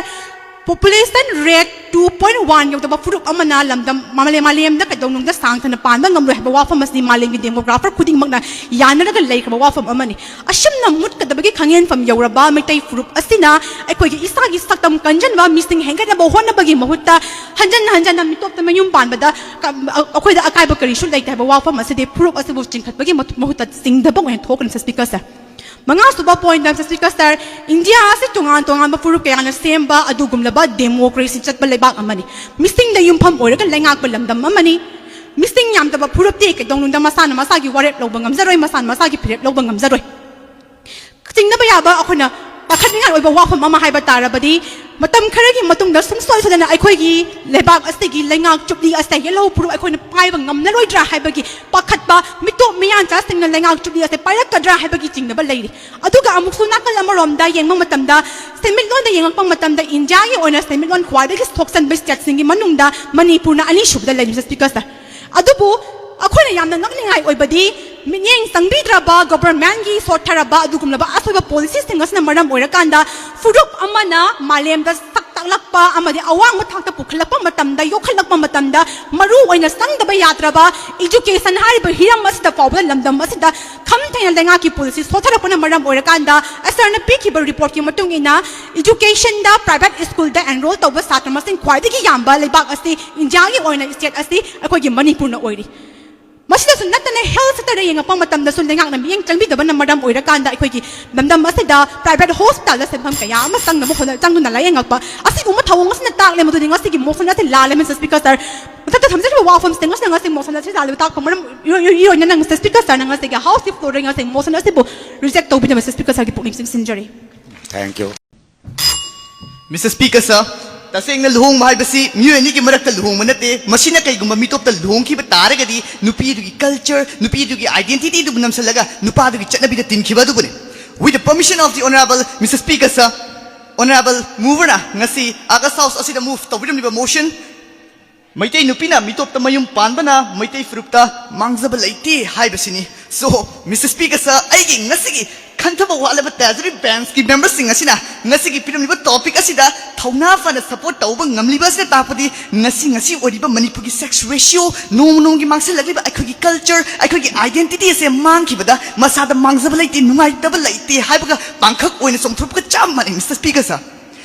population rate two point one ꯌꯧꯗꯕ ꯐꯨꯔꯨꯞ ꯑꯃꯅ ꯂꯝꯗꯝ, ꯃꯥꯂꯦ-, ꯃꯥꯂꯦꯝꯗ ꯀꯩꯗꯧꯅꯨꯡꯗ ꯁꯥꯡꯊꯅ ꯄꯥꯟꯕ ꯉꯝꯂꯣꯏ ꯍꯥꯏꯕ ꯋꯥꯐꯝ ꯑꯁꯤ ꯃꯥꯂꯦꯝꯒꯤ demographer ꯈꯨꯗꯤꯡꯃꯛꯅ ꯌꯥꯅꯔꯒ ꯂꯩꯈ꯭ꯔꯕ ꯋꯥꯐꯝ ꯑꯃꯅꯤ꯫ ꯑꯁꯨꯝꯅ ꯃꯨꯠꯀꯗꯕꯒꯤ ꯈꯪꯍꯦꯟꯐꯝ ꯌꯧꯔꯕ ꯃꯩꯇꯩ ꯐꯨꯔꯨꯞ ꯑꯁꯤꯅ ꯑꯩꯈꯣꯏꯒꯤ ꯏꯁꯥꯒꯤ ꯁꯛꯇꯝ ꯀꯟꯖꯟꯕ, ꯃꯤꯁꯤꯡ ꯍꯦꯟꯒꯠꯅꯕ ꯍꯣꯠꯅꯕꯒꯤ ꯃꯍꯨꯠꯇ ꯍꯟꯖꯟ ꯍꯟꯖꯟꯅ ꯃꯤꯇꯣꯞꯇ ꯃꯌꯨꯝ ꯄꯥꯟꯕꯗ ꯀ-, ꯑ-, ꯑꯩꯈꯣꯏꯗ ꯑꯀꯥꯏꯕ ꯀꯔꯤꯁꯨ ꯂꯩꯇꯦ ꯍꯥꯏꯕ ꯋꯥꯐꯝ ꯑꯁꯤꯗꯤ ꯐꯨꯔꯨꯞ ꯑꯁꯤꯕꯨ ꯆꯤꯡꯈꯠꯄꯒꯤ ꯃꯍꯨꯠ-, ꯃꯍꯨꯠꯇ ꯆꯤꯡꯗꯕ ꯑꯣꯏꯅ ꯊꯣꯛꯀꯅꯤ, Mister Speaker Sir꯫ ꯃꯉꯥꯁꯨꯕ point, Mister Speaker Sir, India ꯑꯁꯤ ꯇꯣꯉꯥꯟ ꯇꯣꯉꯥꯟꯕ ꯐꯨꯔꯨꯞ ꯀꯌꯥꯅ ꯁꯦꯝꯕ ꯑꯗꯨꯒꯨꯝꯂꯕ democracy ꯆꯠꯄ ꯂꯩꯕꯥꯛ ꯑꯃꯅꯤ꯫ ꯃꯤꯁꯤꯡꯗ ꯌꯨꯝꯐꯝ ꯑꯣꯏꯔꯒ ꯂꯩꯉꯥꯛꯄ ꯂꯝꯗꯝ ꯑꯃꯅꯤ꯫ ꯃꯤꯁꯤꯡ ꯌꯥꯝꯗꯕ ꯐꯨꯔꯨꯞꯇꯤ ꯀꯩꯗꯧꯅꯨꯡꯗ ꯃꯁꯥꯅ ꯃꯁꯥꯒꯤ ꯋꯥꯔꯦꯞ ꯂꯧꯕ ꯉꯝꯖꯔꯣꯏ, ꯃꯁꯥꯅ ꯃꯁꯥꯒꯤ ꯐꯤꯔꯦꯞ ꯂꯧꯕ ꯉꯝꯖꯔꯣꯏ꯫ ꯆꯤꯡꯅꯕ ꯌꯥꯕ ꯑꯩꯈꯣꯏꯅ ꯄꯥꯈꯠꯅꯤꯡꯉꯥꯏ ꯑꯣꯏꯕ ꯋꯥꯐꯝ ꯑꯃ ꯍꯥꯏꯕ ꯇꯥꯔꯕꯗꯤ, ꯃꯇꯝ ꯈꯔꯒꯤ ꯃꯇꯨꯡꯗ ꯁꯨꯡꯁꯣꯏ ꯁꯣꯏꯗꯅ ꯑꯩꯈꯣꯏꯒꯤ ꯂꯩꯕꯥꯛ ꯑꯁꯤꯒꯤ ꯂꯩꯉꯥꯛ ꯆꯨꯞꯂꯤ ꯑꯁꯦ ꯌꯦꯜꯍꯧ ꯐꯨꯔꯨꯞ ꯑꯩꯈꯣꯏꯅ ꯄꯥꯏꯕ ꯉꯝꯂꯔꯣꯏꯗ꯭ꯔꯥ ꯍꯥꯏꯕꯒꯤ ꯄꯥꯈꯠꯄ, ꯃꯤꯇꯣꯞ ꯃꯤꯌꯥꯟꯆꯥꯁꯤꯡꯅ ꯂꯩꯉꯥꯛ ꯆꯨꯞꯂꯤ ꯑꯁꯦ ꯄꯥꯏꯔꯛꯀꯗ꯭ꯔꯥ ꯍꯥꯏꯕꯒꯤ ꯆꯤꯡꯅꯕ ꯂꯩꯔꯤ꯫ ꯑꯗꯨꯒ ꯑꯃꯨꯛꯁꯨ ꯅꯥꯀꯜ ꯑꯃꯔꯣꯝꯗ ꯌꯦꯡꯕ ꯃꯇꯝꯗ, ꯁꯦꯟꯃꯤꯠꯂꯣꯟꯗ ꯌꯦꯡꯉꯛꯄ ꯃꯇꯝꯗ, ꯏꯟꯗꯤꯌꯥꯒꯤ ꯑꯣꯏꯅ ꯁꯦꯟꯃꯤꯠꯂꯣꯟ ꯈ꯭ꯋꯥꯏꯗꯒꯤ ꯁꯣꯛꯆꯟꯕ stateꯁꯤꯡꯒꯤ ꯃꯅꯨꯡꯗ ꯃꯅꯤꯄꯨꯔꯅ ꯑꯅꯤꯁꯨꯕꯗ ꯂꯩꯔꯤ, Mister Speaker Sir꯫ ꯑꯗꯨꯕꯨ ꯑꯩꯈꯣꯏꯅ ꯌꯥꯝꯅ ꯉꯛꯅꯤꯡꯉꯥꯏ ꯑꯣꯏꯕꯗꯤ, ꯃꯤꯠꯌꯦꯡ ꯆꯪꯕꯤꯗ꯭ꯔꯕ ꯒꯣꯚꯔꯟꯃꯦꯟꯠꯀꯤ ꯁꯣꯠꯊꯔꯕ ꯑꯗꯨꯒꯨꯝꯂꯕ ꯑꯁꯣꯏꯕ ꯄꯣꯂꯤꯁꯤꯁꯤꯡ ꯑꯁꯤꯅ ꯃꯔꯝ ꯑꯣꯏꯔꯀꯥꯟꯗ, ꯐꯨꯔꯨꯞ ꯑꯃꯅ ꯃꯥꯂꯦꯝꯗ ꯁꯛ ꯇꯥꯛꯂꯛꯄ ꯑꯃꯗꯤ ꯑꯋꯥꯡꯕ ꯊꯥꯛꯇ ꯄꯨꯈꯠꯂꯛꯄ ꯃꯇꯝꯗ, ꯌꯣꯛꯈꯠꯂꯛꯄ ꯃꯇꯝꯗ, ꯃꯔꯨ ꯑꯣꯏꯅ ꯆꯪꯗꯕ ꯌꯥꯗ꯭ꯔꯕ ꯏꯖꯨꯀꯦꯁꯟ ꯍꯥꯏꯔꯤꯕ ꯍꯤꯔꯝ ꯑꯁꯤꯗ ꯐꯥꯎꯕꯗ, ꯂꯝꯗꯝ ꯑꯁꯤꯗ ꯈꯝ ꯊꯦꯡꯅ ꯂꯩꯉꯥꯛꯀꯤ ꯄꯣꯂꯤꯁꯤ ꯁꯣꯠꯊꯔꯛꯄꯅ ꯃꯔꯝ ꯑꯣꯏꯔꯀꯥꯟꯗ, ꯑꯁꯔꯅ ꯄꯤꯈꯤꯕ ꯔꯤꯄꯣꯔꯠꯀꯤ ꯃꯇꯨꯡ ꯏꯟꯅ, ꯏꯖꯨꯀꯦꯁꯟꯗ ꯄ꯭ꯔꯥꯏꯚꯦꯠ ꯁ꯭ꯀꯨꯜꯗ ꯑꯦꯟꯔꯣꯜ ꯇꯧꯕ ꯁꯥꯇ꯭ꯔ ꯃꯁꯤꯡ ꯈ꯭ꯋꯥꯏꯗꯒꯤ ꯌꯥꯝꯕ ꯂꯩꯕꯥꯛ ꯑꯁꯤ, ꯏꯟꯗꯤꯌꯥꯒꯤ ꯑꯣꯏꯅ ꯁ꯭ꯇꯦꯠ ꯑꯁꯤ ꯑꯩꯈꯣꯏꯒꯤ ꯃꯅꯤꯄꯨꯔꯅ ꯑꯣꯏꯔꯤ꯫ ꯃꯁꯤꯗꯁꯨ ꯅꯠꯇꯅ, ꯍꯦꯜꯊ ꯁꯦꯛꯇꯔꯗ ꯌꯦꯡꯉꯛꯄ ꯃꯇꯝꯗꯁꯨ ꯂꯩꯉꯥꯛꯅ ꯃꯤꯠꯌꯦꯡ ꯆꯪꯕꯤꯗꯕꯅ ꯃꯔꯝ ꯑꯣꯏꯔꯀꯥꯟꯗ, ꯑꯩꯈꯣꯏꯒꯤ ꯂꯝꯗꯝ ꯑꯁꯤꯗ ꯄ꯭ꯔꯥꯏꯚꯦꯠ ꯍꯣꯁꯄꯤꯇꯥꯜꯗ ꯁꯦꯟꯐꯝ ꯀꯌꯥ ꯑꯃ ꯆꯪꯅꯕ ꯍꯣꯠꯅ-, ꯆꯪꯗꯨꯅ ꯂꯥꯌꯦꯡꯉꯛꯄ ꯑꯁꯤꯒꯨꯝꯕ ꯊꯧꯑꯣꯡ ꯑꯁꯤꯅ ꯇꯥꯛꯂꯦ ꯃꯗꯨꯗꯤ ꯉꯁꯤꯒꯤ ꯃꯣꯁꯟ ꯑꯁꯤ ꯂꯥꯜꯂꯦ, ꯃꯤꯁꯇꯔ ꯁ꯭ꯄꯤꯀꯔ ꯁꯔ꯫ ꯃꯊꯛꯇ ꯊꯝꯖꯔꯤꯕ ꯋꯥꯐꯝꯁꯤꯡ ꯑꯁꯤꯅ ꯉꯁꯤ ꯃꯣꯁꯟ ꯑꯁꯤ ꯂꯥꯜꯂꯤꯕ ꯇꯥꯛꯄ ꯃꯔꯝ, ꯏꯔꯣꯏ-, ꯏꯔꯣꯏ-, ꯏꯔꯣꯏꯅ ꯅꯪ, ꯃꯤꯁꯇꯔ ꯁ꯭ꯄꯤꯀꯔ ꯁꯔꯅ ꯉꯁꯤꯒꯤ ꯍꯥꯎꯁꯀꯤ ꯐ꯭ꯂꯣꯔꯗ ꯉꯁꯤ ꯃꯣꯁꯟ ꯑꯁꯤꯕꯨ ꯔꯤꯖꯦꯛ ꯇꯧꯕꯤꯅꯕ ꯃꯤꯁꯇꯔ ꯁ꯭ꯄꯤꯀꯔ ꯁꯔꯒꯤ ꯄꯨꯛꯅꯤꯡ ꯆꯤꯡꯁꯤꯟꯖꯔꯤ꯫ Thank you. Mister speaker sir, ꯇꯁꯦꯡꯅ ꯂꯨꯍꯣꯡꯕ ꯍꯥꯏꯕꯁꯤ ꯃꯤꯑꯣꯏ ꯑꯅꯤꯒꯤ ꯃꯔꯛꯇ ꯂꯨꯍꯣꯡꯕ ꯅꯠꯇꯦ꯫ ꯃꯁꯤꯅ ꯀꯩꯒꯨꯝꯕ ꯃꯤꯇꯣꯞꯇ ꯂꯨꯍꯣꯡꯈꯤꯕ ꯇꯥꯔꯒꯗꯤ, ꯅꯨꯄꯤꯗꯨꯒꯤ ꯀꯜꯆꯔ, ꯅꯨꯄꯤꯗꯨꯒꯤ ꯑꯥꯏꯗꯦꯟꯇꯤꯇꯤꯗꯨꯕꯨ ꯅꯝꯁꯤꯜꯂꯒ ꯅꯨꯄꯥꯗꯨꯒꯤ ꯆꯠꯅꯕꯤꯗ ꯇꯤꯟꯈꯤꯕ ꯑꯗꯨꯕꯨꯅꯤ꯫ With the permission of the Honorable Mister Speaker, sir, Honorable Mover ꯅ ꯉꯁꯤ August House ꯑꯁꯤꯗ ꯃꯨꯚ ꯇꯧꯕꯤꯔꯝꯂꯤꯕ ꯃꯣꯁꯟ, ꯃꯩꯇꯩ ꯅꯨꯄꯤꯅ ꯃꯤꯇꯣꯞꯇ ꯃꯌꯨꯝ ꯄꯥꯟꯕꯅ ꯃꯩꯇꯩ ꯐꯨꯔꯨꯞꯇ ꯃꯥꯡꯖꯕ ꯂꯩꯇꯦ ꯍꯥꯏꯕꯁꯤꯅꯤ꯫ So, ꯃꯤꯁꯇꯔ ꯁ꯭ꯄꯤꯀꯔ ꯁꯔ, ꯑꯩꯒꯤ ꯉꯁꯤꯒꯤ ꯈꯟꯊꯕ ꯋꯥꯠꯂꯕ ꯇꯥꯖꯔꯤ ꯕꯦꯟꯁꯀꯤ ꯃꯦꯝꯕꯔꯁꯤꯡ ꯑꯁꯤꯅ ꯉꯁꯤꯒꯤ ꯄꯤꯔꯝꯂꯤꯕ ꯇꯣꯄꯤꯛ ꯑꯁꯤꯗ ꯊꯧꯅꯥ ꯐꯅ ꯁꯄꯣꯔꯠ ꯇꯧꯕ ꯉꯝꯂꯤꯕ ꯑꯁꯤꯅ ꯇꯥꯛꯄꯗꯤ, ꯉꯁꯤ ꯉꯁꯤ ꯑꯣꯏꯔꯤꯕ ꯃꯅꯤꯄꯨꯔꯒꯤ ꯁꯦꯛꯁ ꯔꯦꯁꯤꯌꯣ, ꯅꯣꯡꯃ ꯅꯣꯡꯃꯒꯤ ꯃꯥꯡꯁꯤꯜꯂꯛꯂꯤꯕ ꯑꯩꯈꯣꯏꯒꯤ ꯀꯜꯆꯔ, ꯑꯩꯈꯣꯏꯒꯤ ꯑꯥꯏꯗꯦꯟꯇꯤꯇꯤ ꯑꯁꯦ ꯃꯥꯡꯈꯤꯕꯗ ꯃꯁꯥꯗ ꯃꯥꯡꯖꯕ ꯂꯩꯇꯦ, ꯅꯨꯡꯉꯥꯏꯇꯕ ꯂꯩꯇꯦ ꯍꯥꯏꯕꯒ ꯄꯥꯡꯈꯛ ꯑꯣꯏꯅ ꯆꯣꯡꯊꯣꯔꯛꯄꯒ ꯆꯞ ꯃꯥꯟꯅꯩ, ꯃꯤꯁꯇꯔ ꯁ꯭ꯄꯤꯀꯔ ꯁꯔ꯫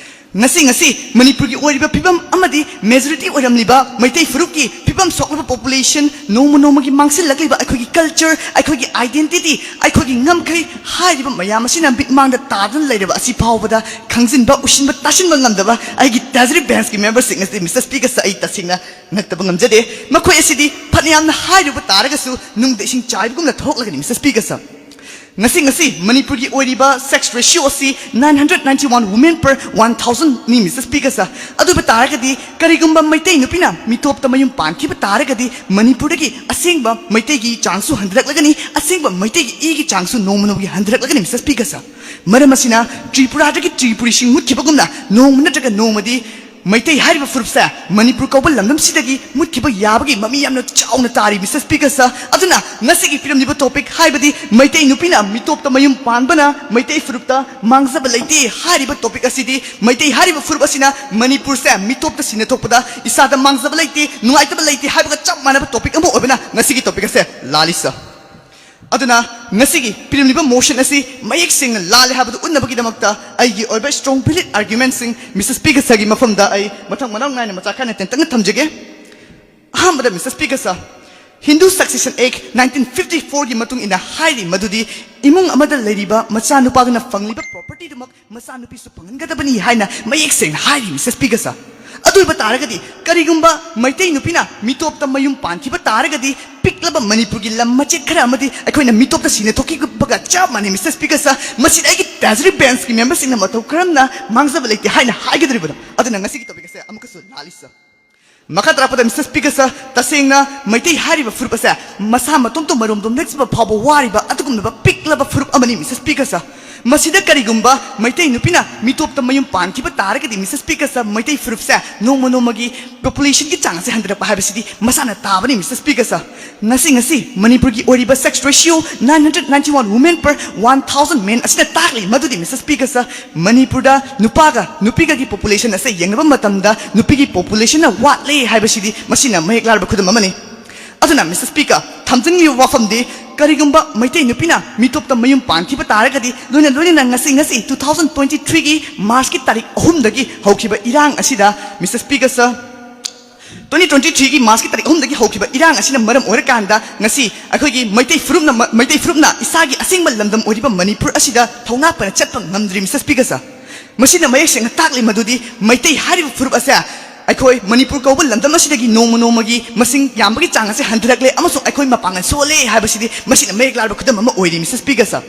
ꯉꯁꯤ ꯉꯁꯤ ꯃꯅꯤꯄꯨꯔꯒꯤ ꯑꯣꯏꯔꯤꯕ ꯐꯤꯕꯝ ꯑꯃꯗꯤ ꯃꯦꯖꯣꯔꯤꯇꯤ ꯑꯣꯏꯔꯝꯂꯤꯕ ꯃꯩꯇꯩ ꯐꯨꯔꯨꯞꯀꯤ ꯐꯤꯕꯝ ꯁꯣꯛꯂꯕ ꯄꯣꯄꯨꯂꯦꯁꯟ, ꯅꯣꯡꯃ ꯅꯣꯡꯃꯒꯤ ꯃꯥꯡꯁꯤꯜꯂꯛꯂꯤꯕ ꯑꯩꯈꯣꯏꯒꯤ ꯀꯜꯆꯔ, ꯑꯩꯈꯣꯏꯒꯤ ꯑꯥꯏꯗꯦꯟꯇꯤꯇꯤ, ꯑꯩꯈꯣꯏꯒꯤ ꯉꯝꯈꯩ ꯍꯥꯏꯔꯤꯕ ꯃꯌꯥꯝ ꯑꯁꯤꯅ ꯃꯤꯠꯃꯥꯡꯗ ꯇꯥꯗꯨꯅ ꯂꯩꯔꯕ ꯑꯁꯤ ꯐꯥꯎꯕꯗ ꯈꯪꯖꯤꯟꯕ, ꯎꯁꯤꯟꯕ, ꯇꯥꯁꯤꯟꯕ ꯉꯝꯗꯕ ꯑꯩꯒꯤ ꯇꯥꯖꯔꯤ ꯕꯦꯟꯁꯀꯤ ꯃꯦꯝꯕꯔꯁꯤꯡ ꯑꯁꯤ, ꯃꯤꯁꯇꯔ ꯁ꯭ꯄꯤꯀꯔ ꯁꯔ, ꯑꯩ ꯇꯁꯦꯡꯅ ꯉꯛꯇꯕ ꯉꯝꯖꯗꯦ꯫ ꯃꯈꯣꯏ ꯑꯁꯤꯗꯤ ꯐꯅꯌꯥꯝꯅ ꯍꯥꯏꯔꯨꯕ ꯇꯥꯔꯒꯁꯨ ꯅꯨꯡꯗ ꯏꯁꯤꯡ ꯆꯥꯏꯕꯒꯨꯝꯅ ꯊꯣꯛꯂꯒꯅꯤ, ꯃꯤꯁꯇꯔ ꯁ꯭ꯄꯤꯀꯔ ꯁꯔ꯫ ꯉꯁꯤ ꯉꯁꯤ ꯃꯅꯤꯄꯨꯔꯒꯤ ꯑꯣꯏꯔꯤꯕ ꯁꯦꯛꯁ ꯔꯦꯁꯤꯌꯣ ꯑꯁꯤ nine hundred ninety one women per one thousand ꯅꯤ, ꯃꯤꯁꯇꯔ ꯁ꯭ꯄꯤꯀꯔ ꯁꯔ꯫ ꯑꯗꯨ ꯑꯣꯏꯕ ꯇꯥꯔꯒꯗꯤ, ꯀꯔꯤꯒꯨꯝꯕ ꯃꯩꯇꯩ ꯅꯨꯄꯤꯅ ꯃꯤꯇꯣꯞꯇ ꯃꯌꯨꯝ ꯄꯥꯟꯈꯤꯕ ꯇꯥꯔꯒꯗꯤ, ꯃꯅꯤꯄꯨꯔꯗꯒꯤ ꯑꯁꯦꯡꯕ ꯃꯩꯇꯩꯒꯤ ꯆꯥꯡꯁꯨ ꯍꯟꯊꯔꯛꯂꯒꯅꯤ, ꯑꯁꯦꯡꯕ ꯃꯩꯇꯩꯒꯤ ꯏꯒꯤ ꯆꯥꯡꯁꯨ ꯅꯣꯡꯃ ꯅꯣꯡꯃꯒꯤ ꯍꯟꯊꯔꯛꯂꯒꯅꯤ, ꯃꯤꯁꯇꯔ ꯁ꯭ꯄꯤꯀꯔ ꯁꯔ꯫ ꯃꯔꯝ ꯑꯁꯤꯅ, ꯇ꯭ꯔꯤꯄꯨꯔꯥꯗꯒꯤ ꯇ꯭ꯔꯤꯄꯨꯔꯤꯁꯤꯡ ꯃꯨꯠꯈꯤꯕꯒꯨꯝꯅ, ꯅꯣꯡꯃ ꯅꯠꯇ꯭ꯔꯒ ꯅꯣꯡꯃꯗꯤ ꯃꯩꯇꯩ ꯍꯥꯏꯔꯤꯕ ꯐꯨꯔꯨꯞꯁꯦ ꯃꯅꯤꯄꯨꯔ ꯀꯧꯕ ꯂꯝꯗꯝꯁꯤꯗꯒꯤ ꯃꯨꯠꯈꯤꯕ ꯌꯥꯕꯒꯤ ꯃꯃꯤ ꯌꯥꯝꯅ ꯆꯥꯎꯅ ꯇꯥꯔꯤ, ꯃꯤꯁꯦꯁ ꯁ꯭ꯄꯤꯀꯔ ꯁꯥꯔ꯫ ꯑꯗꯨꯅ ꯉꯁꯤꯒꯤ ꯄꯤꯔꯝꯂꯤꯕ ꯇꯣꯄꯤꯛ, ꯍꯥꯏꯕꯗꯤ ꯃꯩꯇꯩ ꯅꯨꯄꯤꯅ ꯃꯤꯇꯣꯞꯇ ꯃꯌꯨꯝ ꯄꯥꯟꯕꯅ ꯃꯩꯇꯩ ꯐꯨꯔꯨꯞꯇ ꯃꯥꯡꯖꯕ ꯂꯩꯇꯦ ꯍꯥꯏꯔꯤꯕ ꯇꯣꯄꯤꯛ ꯑꯁꯤꯗꯤ, ꯃꯩꯇꯩ ꯍꯥꯏꯔꯤꯕ ꯐꯨꯔꯨꯞ ꯑꯁꯤꯅ ꯃꯅꯤꯄꯨꯔꯁꯦ ꯃꯤꯇꯣꯞꯇ ꯁꯤꯟꯅ ꯊꯣꯛꯄꯗ ꯏꯁꯥꯗ ꯃꯥꯡꯖꯕ ꯂꯩꯇꯦ, ꯅꯨꯡꯉꯥꯏꯇꯕ ꯂꯩꯇꯦ ꯍꯥꯏꯕꯒ ꯆꯞ ꯃꯥꯟꯅꯕ ꯇꯣꯄꯤꯛ ꯑꯃ ꯑꯣꯏꯕꯅ ꯉꯁꯤꯒꯤ ꯇꯣꯄꯤꯛ ꯑꯁꯦ ꯂꯥꯜꯂꯤ, ꯁꯥꯔ꯫ ꯑꯗꯨꯅ ꯉꯁꯤꯒꯤ ꯄꯤꯔꯝꯂꯤꯕ ꯃꯣꯁꯟ ꯑꯁꯤ ꯃꯌꯦꯛ ꯁꯦꯡꯅ ꯂꯥꯜꯂꯦ ꯍꯥꯏꯕꯗꯨ ꯎꯠꯅꯕꯒꯤꯗꯃꯛꯇ ꯑꯩꯒꯤ ꯑꯣꯏꯕ strong valid argument ꯁꯤꯡ ꯃꯤꯁꯦꯁ ꯁ꯭ꯄꯤꯀꯔ ꯁꯥꯔꯒꯤ ꯃꯐꯝꯗ ꯑꯩ ꯃꯊꯪ ꯃꯅꯥꯎ ꯅꯥꯏꯅ ꯃꯆꯥ ꯈꯔ ꯇꯦꯟꯇꯛꯅ ꯊꯝꯖꯒꯦ꯫ ꯑꯍꯥꯟꯕꯗ, ꯃꯤꯁꯦꯁ ꯁ꯭ꯄꯤꯀꯔ ꯁꯥꯔ, Hindu Succession Act nineteen fifty four ꯒꯤ ꯃꯇꯨꯡ ꯏꯟꯅ ꯍꯥꯏꯔꯤ ꯃꯗꯨꯗꯤ ꯏꯃꯨꯡ ꯑꯃꯗ ꯂꯩꯔꯤꯕ ꯃꯆꯥꯅꯨꯄꯥꯗꯨꯅ ꯐꯪꯂꯤꯕ property ꯗꯨꯃꯛ ꯃꯆꯥꯅꯨꯄꯤꯁꯨ ꯐꯪꯍꯟꯒꯗꯕꯅꯤ ꯍꯥꯏꯅ ꯃꯌꯦꯛ ꯁꯦꯡꯅ ꯍꯥꯏꯔꯤ, ꯃꯤꯁꯦꯁ ꯁ꯭ꯄꯤꯀꯔ ꯁꯥꯔ꯫ ꯑꯗꯨ ꯑꯣꯏꯕ ꯇꯥꯔꯒꯗꯤ, ꯀꯔꯤꯒꯨꯝꯕ ꯃꯩꯇꯩ ꯅꯨꯄꯤꯅ ꯃꯤꯇꯣꯞꯇ ꯃꯌꯨꯝ ꯄꯥꯟꯈꯤꯕ ꯇꯥꯔꯒꯗꯤ, ꯄꯤꯛꯂꯕ ꯃꯅꯤꯄꯨꯔꯒꯤ ꯂꯝ ꯃꯆꯦꯠ ꯈꯔ ꯑꯃꯗꯤ ꯑꯩꯈꯣꯏꯅ ꯃꯤꯇꯣꯞꯇ ꯁꯤꯟꯅ ꯊꯣꯛꯈꯤꯕꯒ ꯆꯞ ꯃꯥꯟꯅꯩ, ꯃꯤꯁꯦꯁ ꯁ꯭ꯄꯤꯀꯔ ꯁꯥꯔ꯫ ꯃꯁꯤꯗ ꯑꯩꯒꯤ ꯇ꯭ꯔꯦꯖꯔꯤ ꯕꯦꯟꯁꯀꯤ ꯃꯦꯝꯕꯔꯁꯤꯡꯅ ꯃꯇꯧ ꯀꯔꯝꯅ ꯃꯥꯡꯖꯕ ꯂꯩꯇꯦ ꯍꯥꯏꯅ ꯍꯥꯏꯒꯗꯧꯔꯤꯕꯅꯣ? ꯑꯗꯨꯅ ꯉꯁꯤꯒꯤ ꯇꯣꯄꯤꯛ ꯑꯁꯦ ꯑꯃꯨꯛꯀꯁꯨ ꯂꯥꯜꯂꯤ, ꯁꯥꯔ꯫ ꯃꯈꯥ ꯇꯥꯔꯛꯄꯗ, ꯃꯤꯁꯦꯁ ꯁ꯭ꯄꯤꯀꯔ ꯁꯥꯔ, ꯇꯁꯦꯡꯅ ꯃꯩꯇꯩ ꯍꯥꯏꯔꯤꯕ ꯐꯨꯔꯨꯞ ꯑꯁꯦ ꯃꯁꯥ ꯃꯇꯣꯝꯇ ꯃꯔꯣꯝꯗꯣꯝ ꯅꯦꯛꯆꯕ ꯐꯥꯎꯕ ꯋꯥꯔꯤꯕ ꯑꯗꯨꯒꯨꯝꯂꯕ ꯄꯤꯛꯂꯕ ꯐꯨꯔꯨꯞ ꯑꯃꯅꯤ, ꯃꯤꯁꯦꯁ ꯁ꯭ꯄꯤꯀꯔ ꯁꯥꯔ꯫ ꯃꯁꯤꯗ ꯀꯔꯤꯒꯨꯝꯕ ꯃꯩꯇꯩ ꯅꯨꯄꯤꯅ ꯃꯤꯇꯣꯞꯇ ꯃꯌꯨꯝ ꯄꯥꯟꯈꯤꯕ ꯇꯥꯔꯒꯗꯤ, ꯃꯤꯁꯦꯁ ꯁ꯭ꯄꯤꯀꯔ ꯁꯥꯔ, ꯃꯩꯇꯩ ꯐꯨꯔꯨꯞꯁꯦ ꯅꯣꯡꯃ ꯅꯣꯡꯃꯒꯤ ꯄꯣꯄꯨꯂꯦꯁꯟꯒꯤ ꯆꯥꯡ ꯑꯁꯦ ꯍꯟꯊꯔꯛꯄ ꯍꯥꯏꯕꯁꯤꯗꯤ ꯃꯁꯥꯅ ꯇꯥꯕꯅꯤ, ꯃꯤꯁꯦꯁ ꯁ꯭ꯄꯤꯀꯔ ꯁꯥꯔ꯫ ꯉꯁꯤ, ꯉꯁꯤ ꯃꯅꯤꯄꯨꯔꯒꯤ ꯑꯣꯏꯔꯤꯕ sex ratio nine hundred ninety one women per one thousand men ꯑꯁꯤꯅ ꯇꯥꯛꯂꯤ ꯃꯗꯨꯗꯤ, ꯃꯤꯁꯦꯁ ꯁ꯭ꯄꯤꯀꯔ ꯁꯥꯔ, ꯃꯅꯤꯄꯨꯔꯗ ꯅꯨꯄꯥꯒ ꯅꯨꯄꯤꯒꯒꯤ ꯄꯣꯄꯨꯂꯦꯁꯟ ꯑꯁꯦ ꯌꯦꯡꯅꯕ ꯃꯇꯝꯗ ꯅꯨꯄꯤꯒꯤ ꯄꯣꯄꯨꯂꯦꯁꯟꯅ ꯋꯥꯠꯂꯦ ꯍꯥꯏꯕꯁꯤꯗꯤ ꯃꯁꯤꯅ ꯃꯌꯦꯛ ꯂꯥꯔꯕ ꯈꯨꯗꯝ ꯑꯃꯅꯤ꯫ ꯑꯗꯨꯅ, ꯃꯤꯁꯦꯁ ꯁ꯭ꯄꯤꯀꯔ, ꯊꯝꯖꯅꯤꯡꯂꯤꯕ ꯋꯥꯐꯝꯗꯤ, ꯀꯔꯤꯒꯨꯝꯕ ꯃꯩꯇꯩ ꯅꯨꯄꯤꯅ ꯃꯤꯇꯣꯞꯇ ꯃꯌꯨꯝ ꯄꯥꯟꯈꯤꯕ ꯇꯥꯔꯒꯗꯤ, ꯂꯣꯏꯅ ꯂꯣꯏꯅꯅ ꯉꯁꯤ, ꯉꯁꯤ two thousand twenty three ꯒꯤ ꯃꯥꯔꯆꯀꯤ ꯇꯥꯔꯤꯛ ꯑꯍꯨꯝꯗꯒꯤ ꯍꯧꯈꯤꯕ ꯏꯔꯥꯡ ꯑꯁꯤꯗ, ꯃꯤꯁꯦꯁ ꯁ꯭ꯄꯤꯀꯔ ꯁꯥꯔ, twenty twenty three ꯒꯤ ꯃꯥꯔꯆꯀꯤ ꯇꯥꯔꯤꯛ ꯑꯍꯨꯝꯗꯒꯤ ꯍꯧꯈꯤꯕ ꯏꯔꯥꯡ ꯑꯁꯤꯅ ꯃꯔꯝ ꯑꯣꯏꯔꯀꯥꯟꯗ, ꯉꯁꯤ ꯑꯩꯈꯣꯏꯒꯤ ꯃꯩꯇꯩ ꯐꯨꯔꯨꯞꯅ, ꯃꯩꯇꯩ ꯐꯨꯔꯨꯞꯅ ꯏꯁꯥꯒꯤ ꯑꯁꯦꯡꯕ ꯂꯝꯗꯝ ꯑꯣꯏꯔꯤꯕ ꯃꯅꯤꯄꯨꯔ ꯑꯁꯤꯗ ꯊꯧꯅꯥ ꯐꯅ ꯆꯠꯄ ꯉꯝꯗ꯭ꯔꯤ, ꯃꯤꯁꯦꯁ ꯁ꯭ꯄꯤꯀꯔ ꯁꯥꯔ꯫ ꯃꯁꯤꯅ ꯃꯌꯦꯛ ꯁꯦꯡꯅ ꯇꯥꯛꯂꯤ ꯃꯗꯨꯗꯤ ꯃꯩꯇꯩ ꯍꯥꯏꯔꯤꯕ ꯐꯨꯔꯨꯞ ꯑꯁꯦ ꯑꯩꯈꯣꯏ ꯃꯅꯤꯄꯨꯔ ꯀꯧꯕ ꯂꯝꯗꯝ ꯑꯁꯤꯗꯒꯤ ꯅꯣꯡꯃ ꯅꯣꯡꯃꯒꯤ ꯃꯁꯤꯡ ꯌꯥꯝꯕꯒꯤ ꯆꯥꯡ ꯑꯁꯦ ꯍꯟꯊꯔꯛꯂꯦ ꯑꯃꯁꯨꯡ ꯑꯩꯈꯣꯏ ꯃꯄꯥꯡꯒꯜ ꯁꯣꯜꯂꯦ ꯍꯥꯏꯕꯁꯤꯗꯤ ꯃꯁꯤꯅ ꯃꯌꯦꯛ ꯂꯥꯔꯕ ꯈꯨꯗꯝ ꯑꯃ ꯑꯣꯏꯔꯤ, ꯃꯤꯁꯦꯁ ꯁ꯭ꯄꯤꯀꯔ ꯁꯥꯔ꯫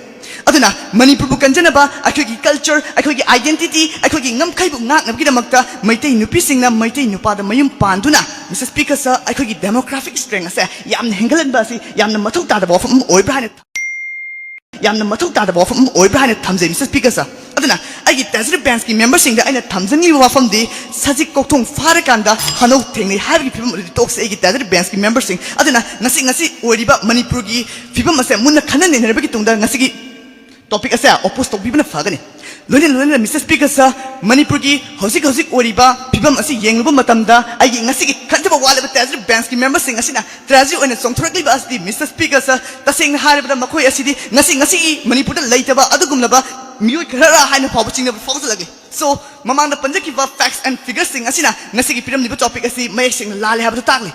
ꯑꯗꯨꯅ ꯃꯅꯤꯄꯨꯔꯕꯨ ꯀꯟꯖꯅꯕ, ꯑꯩꯈꯣꯏꯒꯤ ꯀꯜꯆꯔ, ꯑꯩꯈꯣꯏꯒꯤ ꯑꯥꯏꯗꯦꯟꯇꯤꯇꯤ, ꯑꯩꯈꯣꯏꯒꯤ ꯉꯝꯈꯩꯕꯨ ꯉꯥꯛꯅꯕꯒꯤꯗꯃꯛꯇ ꯃꯩꯇꯩ ꯅꯨꯄꯤꯁꯤꯡꯅ ꯃꯩꯇꯩ ꯅꯨꯄꯥꯗ ꯃꯌꯨꯝ ꯄꯥꯟꯗꯨꯅ, ꯃꯤꯁꯦꯁ ꯁ꯭ꯄꯤꯀꯔ ꯁꯥꯔ, ꯑꯩꯈꯣꯏꯒꯤ ꯗꯦꯃꯣꯒ꯭ꯔꯥꯐꯤꯛ ꯁ꯭ꯇ꯭ꯔꯦꯡ ꯑꯁꯦ ꯌꯥꯝꯅ ꯍꯦꯟꯒꯠꯍꯟꯕ ꯑꯁꯤ ꯌꯥꯝꯅ ꯃꯊꯧ ꯇꯥꯗꯕ ꯋꯥꯐꯝ ꯑꯃ ꯑꯣꯏꯕ꯭ꯔꯥ ꯍꯥꯏꯅ ꯌꯥꯝꯅ ꯃꯊꯧ ꯇꯥꯗꯕ ꯋꯥꯐꯝ ꯑꯃ ꯑꯣꯏꯕ꯭ꯔꯥ ꯍꯥꯏꯅ ꯊꯝꯖꯩ, ꯃꯤꯁꯇꯔ ꯁ꯭ꯄꯤꯀꯔ ꯁꯥꯔ꯫ ꯑꯗꯨꯅ ꯑꯩꯒꯤ ꯇ꯭ꯔꯦꯖꯔꯤ ꯕꯦꯟꯁꯀꯤ ꯃꯦꯝꯕꯔꯁꯤꯡꯗ ꯑꯩꯅ ꯊꯝꯖꯅꯤꯡꯂꯤꯕ ꯋꯥꯐꯝꯗꯤ, ꯁꯖꯤꯛ ꯀꯣꯛꯊꯣꯡ ꯐꯥꯔꯀꯥꯟꯗ ꯍꯅꯧ ꯊꯦꯡꯅꯩ ꯍꯥꯏꯕꯒꯤ ꯐꯤꯕꯝ ꯑꯗꯨꯗꯤ ꯇꯣꯛꯁꯦ꯫ ꯑꯩꯒꯤ ꯇ꯭ꯔꯦꯖꯔꯤ ꯕꯦꯟꯁꯀꯤ ꯃꯦꯝꯕꯔꯁꯤꯡ ꯑꯗꯨꯅ ꯉꯁꯤ, ꯉꯁꯤ ꯑꯣꯏꯔꯤꯕ ꯃꯅꯤꯄꯨꯔꯒꯤ ꯐꯤꯕꯝ ꯑꯁꯦ ꯃꯨꯟꯅ ꯈꯟꯅ ꯅꯩꯅꯔꯕꯒꯤ ꯇꯨꯡꯗ ꯉꯁꯤꯒꯤ ꯇꯣꯄꯤꯛ ꯑꯁꯦ ꯑꯣꯄꯣꯖ ꯇꯧꯕꯤꯕꯅ ꯐꯒꯅꯤ꯫ ꯂꯣꯏꯅ ꯂꯣꯏꯅꯅ ꯃꯤꯁꯇꯔ ꯁ꯭ꯄꯤꯀꯔ ꯁꯥꯔ, ꯃꯅꯤꯄꯨꯔꯒꯤ ꯍꯧꯖꯤꯛ ꯍꯧꯖꯤꯛ ꯑꯣꯏꯔꯤꯕ ꯐꯤꯕꯝ ꯑꯁꯤ ꯌꯦꯡꯂꯨꯕ ꯃꯇꯝꯗ, ꯑꯩꯒꯤ ꯉꯁꯤꯒꯤ ꯈꯟꯖꯕ ꯋꯥꯠꯂꯕ ꯇ꯭ꯔꯦꯖꯔꯤ ꯕꯦꯟꯁꯀꯤ ꯃꯦꯝꯕꯔꯁꯤꯡ ꯑꯁꯤꯅ ꯇ꯭ꯔꯦꯖꯔꯤ ꯑꯣꯏꯅ ꯆꯣꯡꯊꯣꯔꯛꯂꯤꯕ ꯑꯁꯤꯗꯤ, ꯃꯤꯁꯇꯔ ꯁ꯭ꯄꯤꯀꯔ ꯁꯥꯔ, ꯇꯁꯦꯡꯅ ꯍꯥꯏꯔꯕꯗ ꯃꯈꯣꯏ ꯑꯁꯤꯗꯤ ꯉꯁꯤ, ꯉꯁꯤꯒꯤ ꯃꯅꯤꯄꯨꯔꯗ ꯂꯩꯇꯕ ꯑꯗꯨꯒꯨꯝꯂꯕ ꯃꯤꯑꯣꯏ ꯈꯔꯔ ꯍꯥꯏꯅ ꯐꯥꯎꯕ ꯆꯤꯡꯅꯕ ꯐꯥꯎꯖꯜꯂꯛꯂꯤ꯫ So, ꯃꯃꯥꯡꯗ ꯄꯟꯖꯈꯤꯕ ꯐꯦꯛꯁ ꯑꯦꯟ ꯐꯤꯒꯔꯁꯤꯡ ꯑꯁꯤꯅ ꯉꯁꯤꯒꯤ ꯄꯤꯔꯝꯂꯤꯕ ꯇꯣꯄꯤꯛ ꯑꯁꯤ ꯃꯌꯦꯛ ꯁꯦꯡꯅ ꯂꯥꯜꯂꯦ ꯍꯥꯏꯕꯗꯨ ꯇꯥꯛꯂꯤ꯫